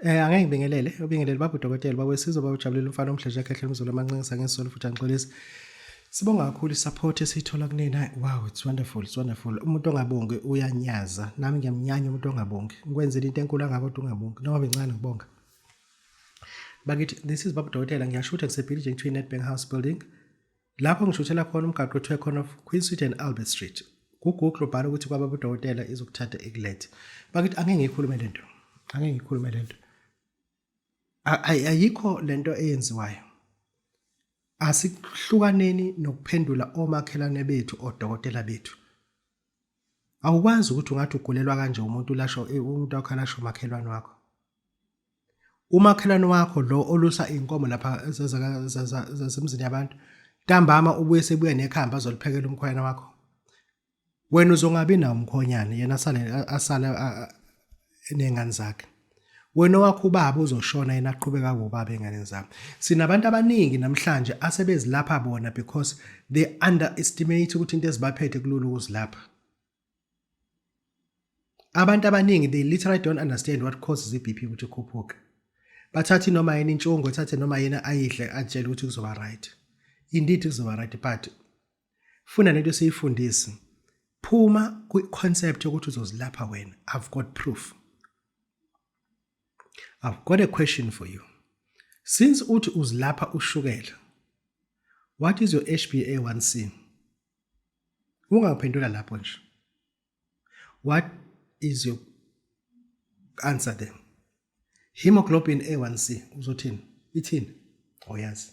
Angeke ngibingelele, ubingelele baba udokotela, baba wesizwe, baba ujabulela umfana omhle nje ekhehlela umzulu amancinisa ngesizulu futhi angixolisi. Sibonga kakhulu isupport esiyithola kunina. Wow, it's wonderful, it's wonderful. Umuntu ongabongi uyanyaza. Nami ngiyamnyanya umuntu ongabongi. Ngikwenzela into enkulu angaka kodwa ungabongi. Noma bencane ngibonga. Bakithi, this is baba udokotela, ngiyashutha ngisebhiliji ngithiwa i-Nedbank House Building. Lapho ngishuthela khona umgaqo othiwe khona of Queen Street and Albert Street. KuGoogle ubhala ukuthi kwababa udokotela izokuthatha ikulethe. Bakithi angeke ngiyikhulume lento. Angeke ngiyikhulume lento. Ayikho lento eyenziwayo. Asihlukaneni nokuphendula omakhelwane bethu odokotela bethu. Awukwazi ukuthi ungathi ugulelwa kanje umuntu lasho umuntu wakho alasho umakhelwane wakho. Umakhelwane wakho lo olusa inkomo lapha zasemzini yabantu ntambama ubuye sebuya nekhamba azoliphekela umkhwena wakho. Wena uzongabi nawo umkhonyane yena asale asale nengane zakhe. Wena owakho ubaba uzoshona yena aqhubeka kubaba enganeni zami. Sinabantu abaningi namhlanje asebezilapha bona because they underestimate ukuthi into ezibaphethe kulula ukuzilapha. Abantu abaningi they literally don't understand what causes i-BP ukuthi ikhuphuke. Bathatha noma yini intshungu, ethathe noma yini ayidle atshele ukuthi kuzoba right. Indeed kuzoba right but funa lento esiyifundisi. Phuma kwi-concept yokuthi uzozilapha wena. I've got proof. I've got a question for you. Since uthi uzilapha ushukela, what is your HbA1c? Ungangiphendula lapho nje. What is your answer then? Hemoglobin A1C uzothini? Ithini? Oyazi.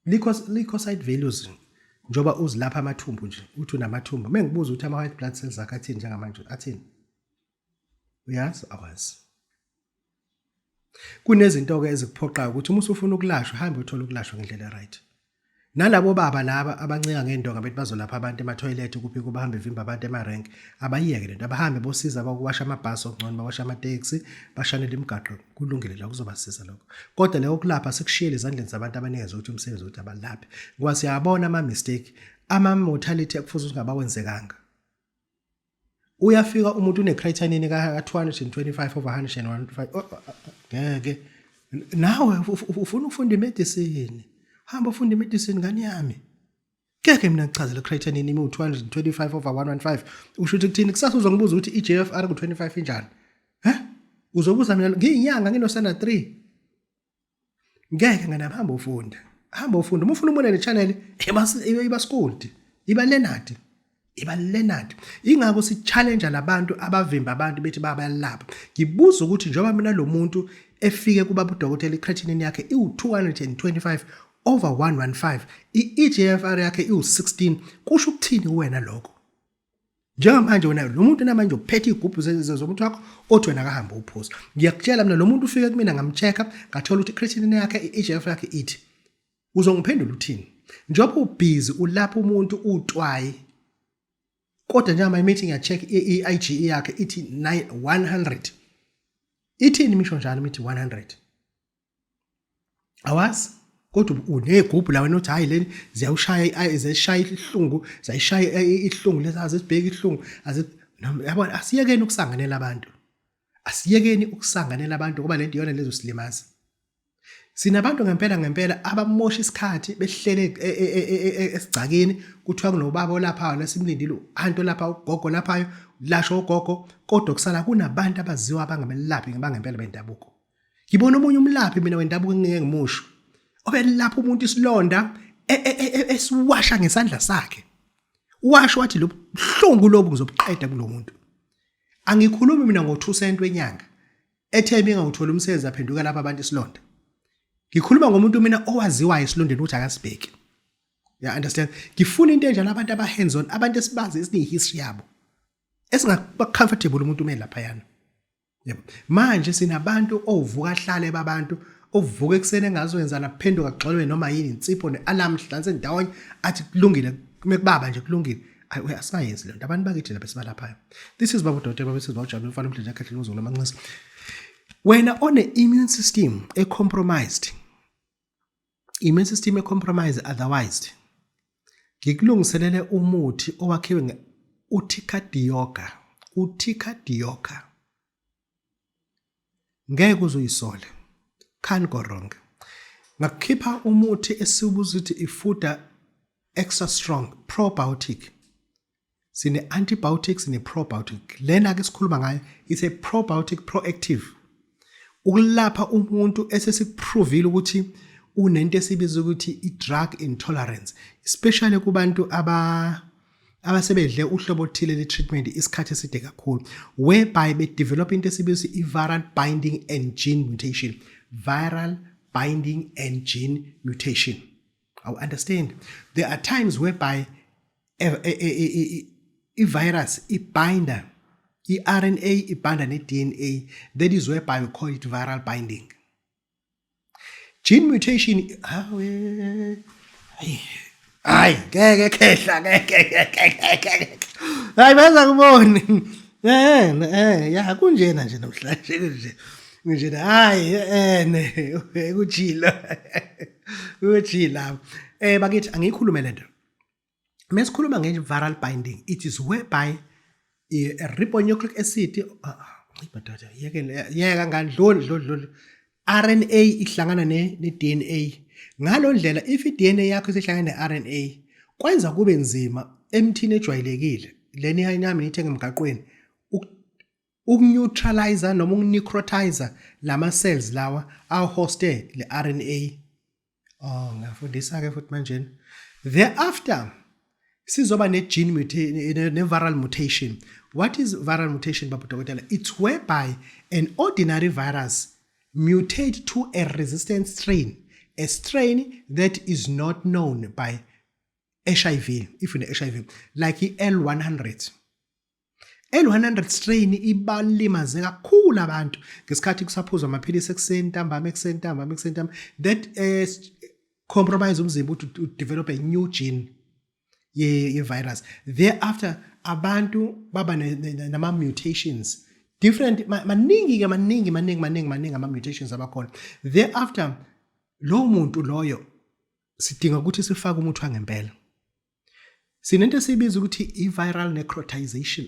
Leukocyte values njoba uzilapha amathumbu nje uthi unamathumbu mengibuza ukuthi ama white blood cells akhe athini njengamanje athini? Uyazi awazi. Kunezinto ke ezikuphoqayo ukuthi uma usufuna ukulashwa hambe uthole ukulashwa ngendlela right. Nalabo baba laba abancika ngendonga bethi bazolapha abantu emathoyilethe kuphi kubahambe vimba abantu emarenk abayiyeke lento abahambe bosiza abakuwasha amabhasi okungcono bawasha amateksi bashanele imigaqo kulungile la kuzobasiza lokho kodwa leyo kulapha sikushiyele ezandleni zabantu abanikeza ukuthi umsebenzi ukuthi abalaphe ngoba siyabona ama mistake ama mortality ekufuze ukuthi ngabawenzekanga Uyafika umuntu une-creatinine ka-225 over 115. Oh, oh, oh, ngeke. Nawe ufuna ukufunda imedicine. Hamba ufunda imedicine ngane yami. Ngeke mina ngichazele creatinine imi u-225 over 115. Usho ukuthi kuthini? Kusasa uzongibuza ukuthi i-GFR ku-25 injani? He? Uzobuza mina ngiyinyanga nginosana 3. Ngeke ngane hamba ufunda. Hamba ufunda. Uma ufuna ubona le channel iba schooled, iba learned. Iba learned. Ingakho si challenge labantu abavimba abantu bethi babayalapha. Ngibuza ukuthi njengoba mina lo muntu efike kubaba udokotela i-creatinine yakhe iwu-225 over 115 i-EGFR yakhe iwu-16 kusho ukuthini kuwena lokho? Njengamanje wena lo muntu namanje uphethe igubhu zomuntu wakho othi wena akahambe uphuza. Ngiyakutshela mina lo muntu ufike kumina ngamcheck-a ngathola ukuthi creatinine yakhe i-EGF yakhe ithi uzongiphendula uthini? Njengoba ubhizi ulapha umuntu utwayi kodwa njengamanje meeting ngiya-check i-IgE yakhe ithi 100. Ithini imisho njalo imithi 100? Awazi kodwa unegubhu la wena uthi hayi leni ziyawushaya ziyashaya ihlungu zayishaya ihlungu lezi azibheki ihlungu yabona asiyekeni ukusanganela abantu asiyekeni ukusanganela abantu ngoba lento iyona lezosilimaza sinabantu ngempela ngempela abamosha isikhathi behlele e, e, e, esigcakeni kuthiwa kunobaba olaphayo lesimlindile u-anti olapha ugogo laphayo lasho ugogo kodwa kusala kunabantu abaziwa abangabelaphi bangempela bendabuko Ngibona omunye umlaphi mina wendabuko engeke ngimusho. Obelapha umuntu isilonda e, e, e, esiwasha ngesandla sakhe. Washo wathi lo buhlungu lobu ngizobuqeda kulomuntu. Angikhulumi mina ngo2 cent wenyanga ethe mingawuthola umsebenzi aphenduka lapha abantu isilonda. Ngikhuluma ngomuntu mina owaziwayo esilondeni ukuthi akasibheki. Ya understand? Ngifuna into enjalo abantu aba hands on, abantu esibazi esine history yabo. Esingaba comfortable umuntu uma lapha yana. Yebo. Manje sinabantu ovuka ahlale babantu ovuka ekuseni engazoyenza laphenduka kugxolwe noma yini insipho ne-alarm hlanse ndawonye athi kulungile mekubaba nje kulungile. Ayi asingayenzi lento abantu bakithi lapha esibalaphayo. This is baba udokotela baba sizwa ujabule umfana umdletshe akhehle uzulu amanxisa. Wena one immune system e compromised. Immune system e compromised otherwise. Ngikulungiselele umuthi owakhiwe nge uthikadioka, uthikadioka. Ngeke uzoyisole. Can't go wrong. Ngakukhipha umuthi esiwubuza ukuthi ifuda extra strong probiotic. Sine antibiotics ne probiotic. Lena ke sikhuluma ngayo is a probiotic proactive. Ukulapha umuntu esesikuprovile ukuthi unento esibiza ukuthi i-drug intolerance, especially kubantu aba abasebedle uhlobo oluthile le-treatment isikhathi eside kakhulu, whereby be-develop into esibiza i-viral binding and gene mutation. Viral binding and gene mutation. I understand. There are times whereby i-virus ibinda i-RNA, ibinda ne-DNA. That is whereby we call it viral binding. Gene mutation, hawe, hayi ngeke khehla, ngeke ngeke, hayi baza kubona. Ya, kunjena nje namhlanje, kunje kunjena, hayi ne kujila kujila. Bakithi, angiyikhulume lento. Mesikhuluma nge-viral binding, it is whereby a ribonucleic acid, madoda, yeke yeka ngandluli dluli dluli, RNA ihlangana ne-DNA. Ngalo ndlela, if i-DNA yakho isihlangana ne-RNA, kwenza kube nzima emthini ejwayelekile lena inyama niyithenga emgaqweni ukuneutralize noma ukunecrotize lama cells lawa ahoste le RNA. Oh, ngiyafundisa ke futhi manje. Thereafter sizoba ne gene mutation, ne viral mutation. What is viral mutation, baba dokotela? It's whereby an ordinary virus mutate to a resistant strain, a strain that is not known by HIV, if une HIV, like i-L100. L100 strain ibalimaze kakhulu abantu ngesikhathi kusaphuzwa amaphilisi ekuseni ntambama, ekuseni ntambama, ekuseni ntambama. That compromise umzimba ukuthi develop a new gene ye virus. Thereafter abantu baba nama mutations different, maningi ke, maningi maningi maningi maningi ama mutations abakhona. Thereafter lo muntu loyo sidinga ukuthi sifake umuthi wangempela. Sinento esiyibiza ukuthi i-viral necrotization.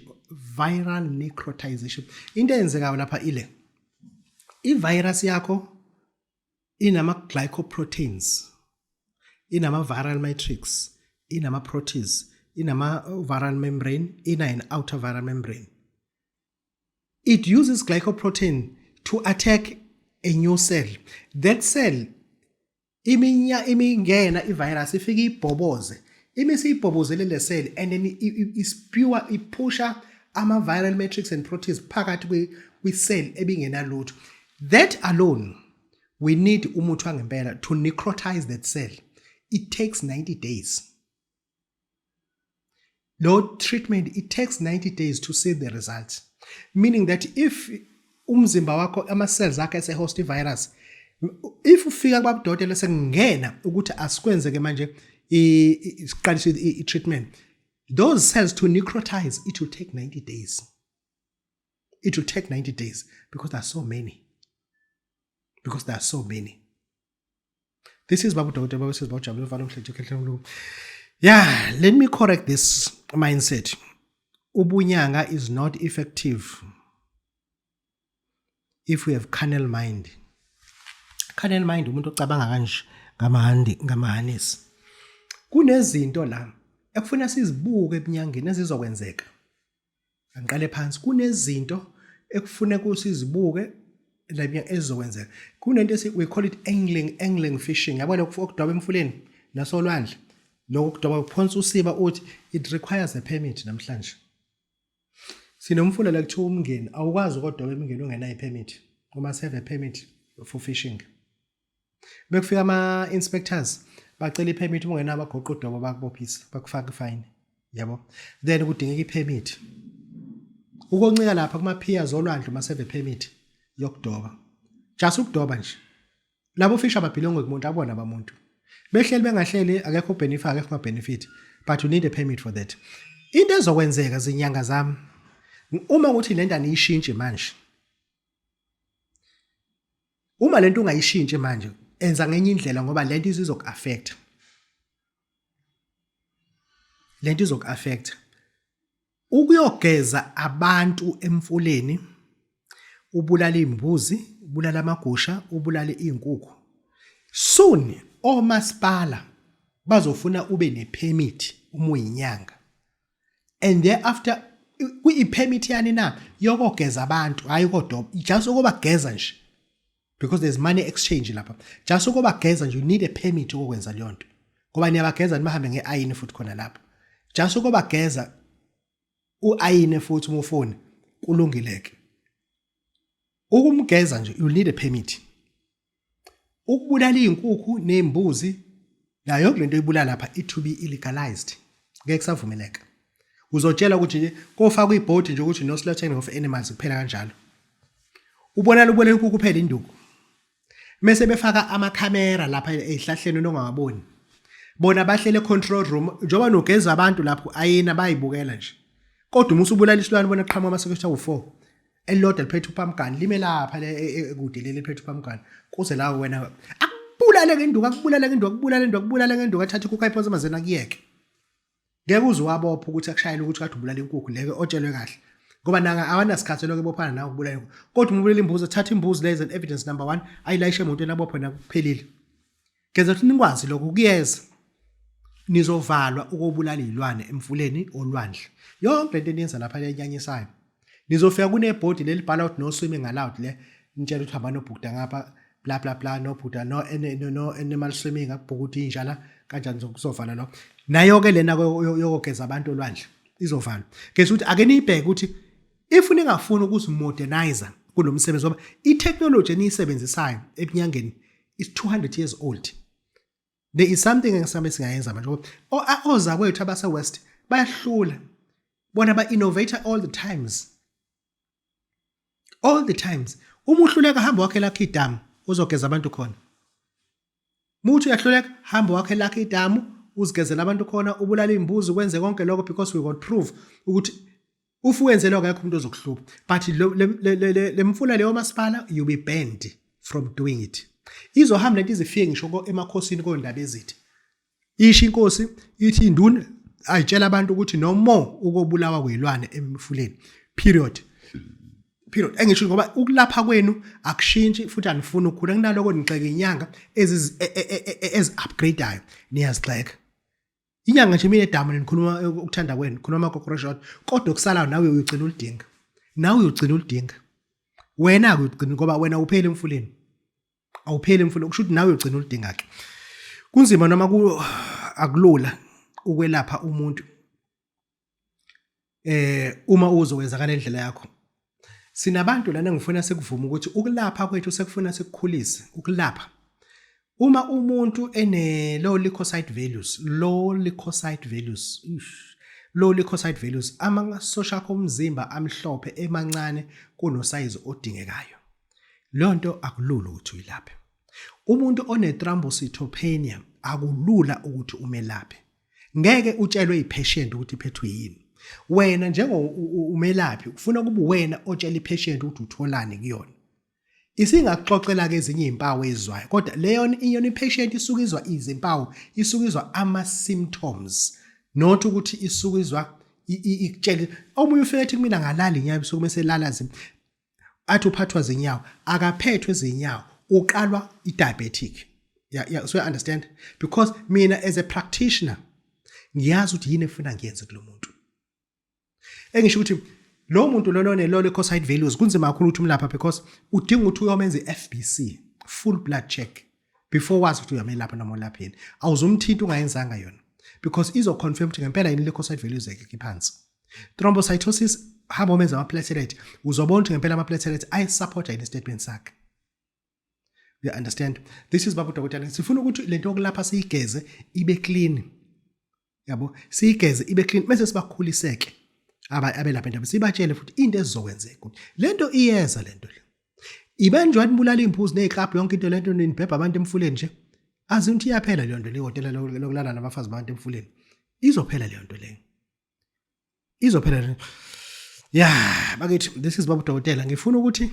Viral necrotization, into eyenzekayo lapha ile i-virus yakho inama-glycoproteins, inama-viral matrix, inama-proteins, inama-viral membrane, ina an outer viral membrane. It uses glycoprotein to attack a new cell. That cell iminya imingena ivirus ifike ibhoboze, imise ibhobozele le cell, and then ispewa, iphusha ama viral matrix and proteins phakathi kwi cell ebingenalutho. That alone, we need umuthi wangempela to necrotize that cell. It takes 90 days, lo treatment. It takes 90 days to see the results, meaning that if umzimba wakho, ama cells akhe ese host virus, if ufika kubabudokotela sekungena ukuthi asikwenzeke manje siqalise i-treatment, those cells to necrotize, it will take 90 days. It will take 90 days because there are so many, because there are so many. This is Babu Dokotela, Babu says Bawujabule mfana omhle khehle. Yeah, let me correct this mindset. Ubunyanga is not effective if we have carnal mind. Carnal mind, umuntu ocabanga kanje ngamahandi ngamahanisi. Kunezinto la ekufuna sizibuke ebunyangeni ezizokwenzeka. Angiqale phansi. Kunezinto ekufuneka usizibuke la ezizokwenzeka. Kunento esi we call it angling, angling fishing. Yabona okudoba emfuleni nasolwandle. Lokho kudoba kuphonsa usiba uthi it requires a permit namhlanje. Sinomfula la kuthiwa uMngeni, awukwazi ukodoba eMngeni ungenayo ipermit. You must have a permit for fishing. Bekufika ama inspectors bacela ipermit, uma ungenayo bagoqa udobo bakubophisa, bakufaka ifine. Yabo. Then kudingeka ipermit. Ukoncika lapha kuma piers olwandle, must have a permit yokudoba. Just ukudoba nje. Labo fish ababelong kumuntu, abona abamuntu. Behleli bengahleli, akekho benefit, akekho benefit, but you need a permit for that. Into ezokwenzeka zinyanga zami, uma ukuthi lento aniyishintshe manje, uma lento ungayishintshi manje, enza ngenye indlela, ngoba lento izoku-affect, lento izoku-affect. Ukuyogeza abantu emfuleni, ubulala imbuzi. Ubulala amagusha, ubulale izinkukhu. Soon omasipala bazofuna ube nepermit uma uyinyanga. And thereafter kuyi-permit yani na yokogeza abantu, hayi kodoba, just ukubageza nje. Because there's money exchange lapha. Just ukubageza nje, you need a permit ukwenza leyo nto. Ngoba niyabageza nibahambe ngeayini futhi khona lapho. Just ukubageza uayine futhi uma ufuna kulungileke. Ukumgeza nje, you need a permit. Ukubulala izinkukhu nezimbuzi nayo lento oyibulala lapha, it to be illegalized. Ngeke kusavumeleka. Uzotshela ukuthi nje kofakwa ibhodi nje ukuthi no slaughtering of animals, kuphela kanjalo. Ubonala ubona inkukhu kuphela induku. Mase befaka amakhamera lapha ezihlahleni nongawaboni. Bona bahlele control room njengoba nogeza abantu lapho, ayina bayibukela nje. Kodwa uma usubulala isilwane, bona qhamuka ama-security awu4. Elilodwa liphethe upump gun, lime lapha le kude, leli liphethe upump gun. Kuze la wena akubulale ngenduku, akubulale ngenduku, akubulale ngenduku, akubulale ngenduku, athathe inkukhu ayiphonse emazeni, akuyeke. Ngeke uze wabopha ukuthi akushayele ukuthi kade ubulala inkukhu leke otshelwe kahle. Ngoba nanga awanasikhathi lokho ebophana nawe ukubulala inkukhu. Kodwa uma ubulala imbuzi, thatha imbuzi lezo as evidence number 1, ayilayishe emotweni, abophe nakuphelile. Ngeza ukuthi nikwazi lokho kuyeza. Nizovalwa ukobulala izilwane emfuleni, olwandle. Yonke lento eniyenza lapha lenyanyisayo. Nizofika kunebhodi lelibhala ukuthi no swimming allowed, le nitshela ukuthi hamba nobhukuda ngapha, bla bla bla, no bhuda, no no no animal swimming, akubhukuda inja la kanjani, kuzovala lo. Nayo ke lena yokogeza abantu olwandle izovalwa. Ngeke ukuthi ake niyibheke ukuthi if ningafuni ukuzimodernize kulomsebenzi, ngoba i-technology eniyisebenzisayo ebunyangeni is 200 years old. There is something engisabe singayenza manje, ngoba ozakwethu abase West bayahlula. Bona ba innovate all the times. All the times. Uma uhluleka, hamba wakhe lakho idamu uzogeza abantu khona. Muthi uyahluleka, hamba wakhe lakho idamu uzigezela abantu khona, ubulala imbuzi, kwenze konke lokho, because we got proof ukuthi ufu wenze lokho, akekho umuntu ozokuhlupha. But le mfula leyo masipala, you be banned from doing it. Izohamba lento izifike ngisho emakhosini kondaba ezithi. Isho inkosi ithi induna ayitshela abantu ukuthi no more ukobulawa kwezilwane emfuleni. Period. Period. Engisho ngoba ukulapha kwenu akushintshi futhi anifuni ukukhula, kunaloko nigxeka inyanga ezi ezi upgradeayo, niyazigxeka. Inyanga nje mina edamu, nikhuluma ukuthanda kwenu, khuluma amakokoroshot, kodwa okusalayo nawe uyogcina ulidinga. Nawe uyogcina ulidinga. Wena ke uyogcina, ngoba wena uphele emfuleni. Awupheli emfuleni, kusho ukuthi nawe uyogcina ulidinga ke. Kunzima noma ku akulula ukwelapha umuntu uma uzokwenza ngale ndlela yakho. Sinabantu lana ngifuna sikuvuma ukuthi ukulapha kwethu sekufuna sikukhulise ukulapha. Uma umuntu ene low leukocyte values, low leukocyte values, low leukocyte values, amasosha akho omzimba amhlophe emancane kunosayizi odingekayo. Leyo nto akulula ukuthi uyilaphe. Umuntu one thrombocytopenia akulula ukuthi umelaphe. Ngeke utshelwe ipatient ukuthi iphethwe yini. Wena njengo umelaphi ufuna kuba wena otshela ipatient ukuthi utholani kuyona. Isingakuxoxela ke ezinye izimpawu ezizwayo, kodwa leyo iyona ipatient isuke izwa izimpawu, isuke izwa ama symptoms, not ukuthi isuke izwa ikutshela. Omunye ufike ethi kumina ngalala inyawo ebusuku, mase lala athi uphathwa zinyawo, akaphethwe zinyawo, uqalwa i-diabetic. Yeah, so you understand, because mina as a practitioner ngiyazi ukuthi yini efuna ngiyenze kulo muntu. Engisho ukuthi lo muntu lona one low leukocyte values, kunzima kakhulu ukuthi umlapha, because udinga ukuthi uyomenza i-FBC, full blood check, before wazi ukuthi uyamelapha noma ulapheni. Awuzumthinta ungayenzanga yona, because izoconfirm ukuthi ngempela yini leukocyte values yakhe iphansi. Thrombocytosis, hamba umenza ama-platelet, uzobona ukuthi ngempela ama-platelet ayisupporta yini statement sakhe. You understand? This is Baba Dokotela. Sifuna ukuthi lento yokulapha siyigeze ibe clean. Yabo, siyigeze ibe clean bese sibakhuliseke abelapha indaba, sibatshele futhi into ezizokwenzeka ukuthi lento iyeza, lento le. Ibe nje nibulala imbuzi neziklabhu, yonke into lento nibhebha abantu emfuleni nje. Azi ukuthi iyaphela leyo nto leyo, hotela lokulala nabafazi babantu emfuleni. Izophela leyo nto leyo. Izophela leyo. Yeah, bakithi, this is Baba Dokotela. Ngifuna ukuthi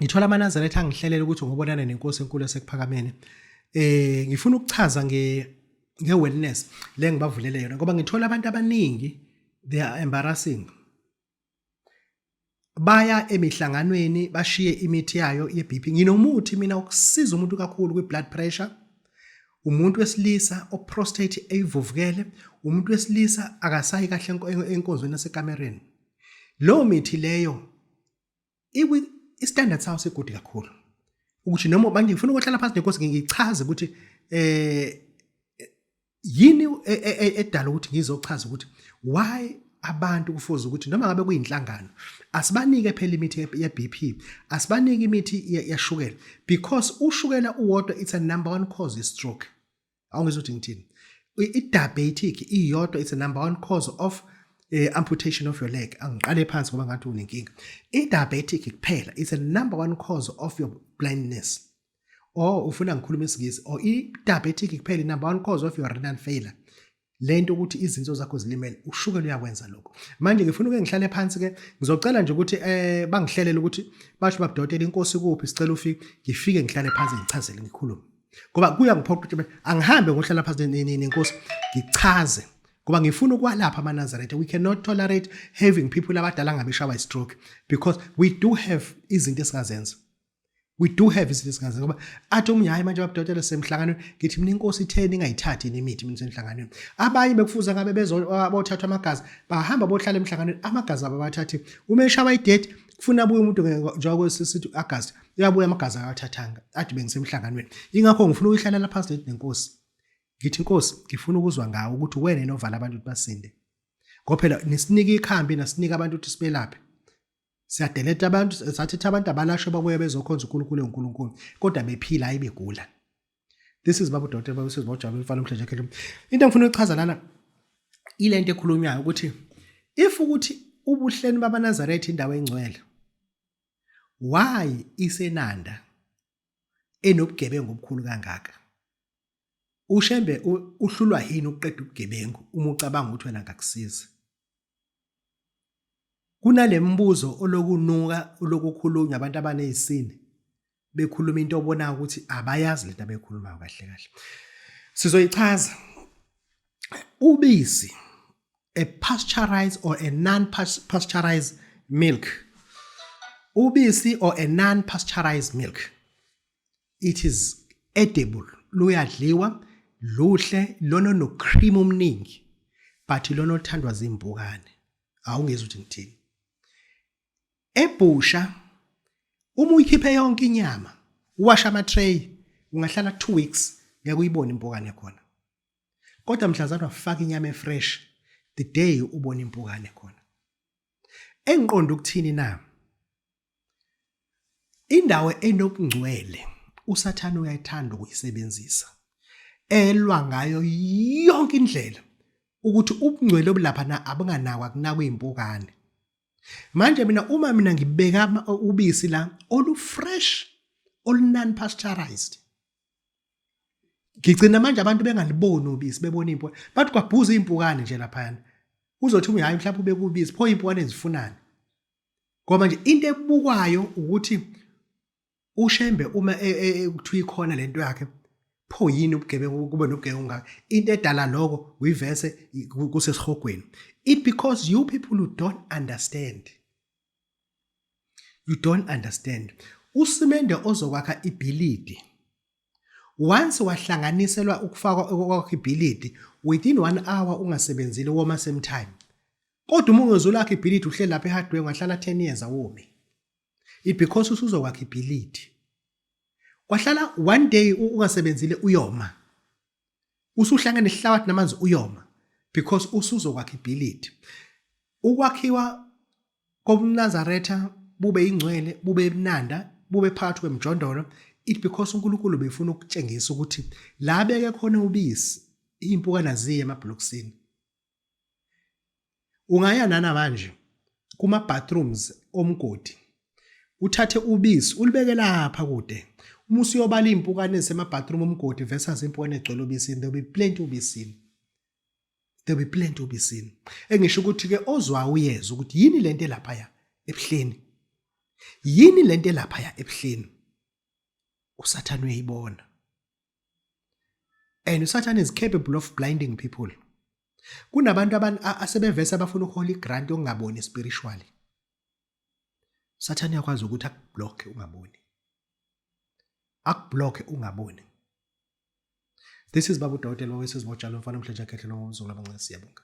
ngithola amaNazaretha angihlelela ukuthi ngobonana nenkosi enkulu yasekuphakameni. Ngifuna ukuchaza nge wellness le ngibavulele yona, ngoba ngithola abantu abaningi, they are embarrassing. Baya emihlanganweni bashiye imithi yayo ye-BP. Nginomuthi mina ukusiza umuntu kakhulu kwi-blood pressure. Umuntu wesilisa o-prostate eyivuvukele, umuntu wesilisa akasayi kahle enkonzweni yasekamereni. Leyo mithi leyo ikwi i-standard sawo sigudi kakhulu. Ukuthi noma manje ngifuna ukuhlala phansi nenkosi ngichaze ukuthi yini edala ukuthi ngizochaza ukuthi why abantu kufuze ukuthi noma ngabe kuyinhlangano asibanike phela imithi ye-BP, asibanike imithi yashukela, because ushukela uwodwa, it's a number one cause ye-stroke. Awungizwa ukuthi ngithini? I-diabetic iyodwa, it's a number one cause of amputation of your leg. Angiqale phansi ngoba ngathi unenkinga. I-diabetic kuphela, it's a number one cause of your blindness. Or ufuna ngikhuluma isiNgisi? Or i-diabetic kuphela, number one cause of your renal failure, lento ukuthi izinso zakho zilimele. Ushukela uyakwenza lokho. Manje ngifuna uke ngihlale phansi ke, ngizocela nje ukuthi bangihlelele ukuthi basho, "Babudokotela, inkosi kuphi? Sicela ufike." Ngifike ngihlale phansi, ngichazele, ngikhulume, ngoba kuya ngiphoqa ukuthi angihambe ngohlala phansi nenkosi, ngichaze, ngoba ngifuna ukwalapha amaNazaretha. We cannot tolerate having people abadala ngabeshawa i-stroke, because we do have izinto esingazenza. We do have izinto esingazenza, ngoba athi omunye, "Hayi, manje babudokotela, semhlanganweni." Ngithi mina, "Inkosi itheni? Ingayithathi imithi mina semhlanganweni." Abanye bekufuza ngabe bezobothathwa amagazi, bahamba bohlala emhlanganweni, amagazi abo abathathi. Uma eshawa i-date, kufuna abuye umuntu njengoba sithi August, uyabuya, amagazi akawathathanga, athi bengisemhlanganweni. Ingakho ngifuna ukuyihlalela phansi lethi nenkosi, ngithi, "Inkosi, ngifuna ukuzwa ngawo ukuthi wena enovala abantu ukuthi basinde, ngoba phela nisinika ikhambi, nasinika abantu ukuthi sibelaphe. Siyadeleta abantu, sathi abantu abalashwe, babuye bezokhonza uNkulunkulu, uNkulunkulu, kodwa bephila, hayi begula." This is Baba Doctor, Baba Sizibojabula mfana omhle nje. Into engifuna ukuchaza lana ilento ekhulunywayo ukuthi if ukuthi ubuhleni babaNazaretha indawo engcwele, why iseNanda enobugebengu obukhulu kangaka? UShembe uhlulwa yini ukuqeda ubugebengu uma ucabanga ukuthi wena ngakusiza? Kunale mbuzo olokunuka, olokukhulunywa abantu abanezisini bekhuluma into obonayo ukuthi abayazi lento abekhulumayo kahle kahle. Sizoyichaza. Ubisi, a pasteurized or a non-pasteurized milk, ubisi or a non-pasteurized milk, it is edible, luyadliwa, luhle lona, no cream omningi, but lona othandwa zimpukane. Awungezwa ukuthi ngithini? Ebhusha, uma uyikhiphe yonke inyama, uwasha ama tray, ungahlala 2 weeks ngeke uyibone impukane khona, kodwa mhlazana wafaka inyama e-fresh, the day ubona impukane khona. Engiqonda ukuthini na? Indawo enobungcwele uSathane uyayithanda ukuyisebenzisa, elwa ngayo yonke indlela ukuthi ubungcwele obulapha na abunganakwa, kunakwa izimpukane. Manje mina, uma mina ngibeka ubisi la olu fresh, olu non pasteurized, ngigcina manje abantu bengaliboni ubisi, bebona impukane, bathi kwabhuza impukane nje laphayana. Uzothi uma, "Hayi, mhlawumbe ubeka ubisi, pho impukane zifunani?" Ngoba nje into ebukwayo ukuthi uShembe uma kuthiwa ikhona lento yakhe, pho yini ubugebengu, kube nobugebengu ngaka? Into edala lokho uyivese kusesihogweni. It because you people who don't understand, you don't understand. Usimende ozokwakha ibhilidi, once wahlanganiselwa ukufakwa kwakho ibhilidi, within one hour ungasebenzile woma same time. Kodwa uma ungezulakha ibhilidi, uhleli lapha e-hardware, ungahlala 10 years awomi. It because usuzokwakha ibhilidi. Kwahlala one day ungasebenzile, uyoma. Usuhlangene isihlabathi namanzi, uyoma, because usuzokwakha ibhilidi. Ukwakhiwa kobuNazaretha bube ingcwele, bube ebunanda, bube phakathi kwemjondolo, it because uNkulunkulu befuna ukutshengisa ukuthi la beke khona ubisi, impukane ziye emabhlokisini. Ungaya nana manje kuma bathrooms omgodi, uthathe ubisi ulibeke lapha kude, uma usuyobala iy'mpukane ezisema-bathroom omgodi versus impukane egcwele ubisini, there will be plenty ubisini, there will be plenty ubisini. Engisho ukuthi-ke ozwa uyezwa ukuthi yini lento elaphaya ebuhleni, yini lento elaphaya ebuhleni. USathane uyayibona, and uSathane is capable of blinding people. Kunabantu asebevese abafuna ukuhola i-grant yokungaboni spiritually. Sathane uyakwazi ukuthi akublock ungaboni. Akublock ungaboni. This is Babu Dokotela wesizwe botshalo mfana omhle nje akhehle lo mzukulu abancane siyabonga.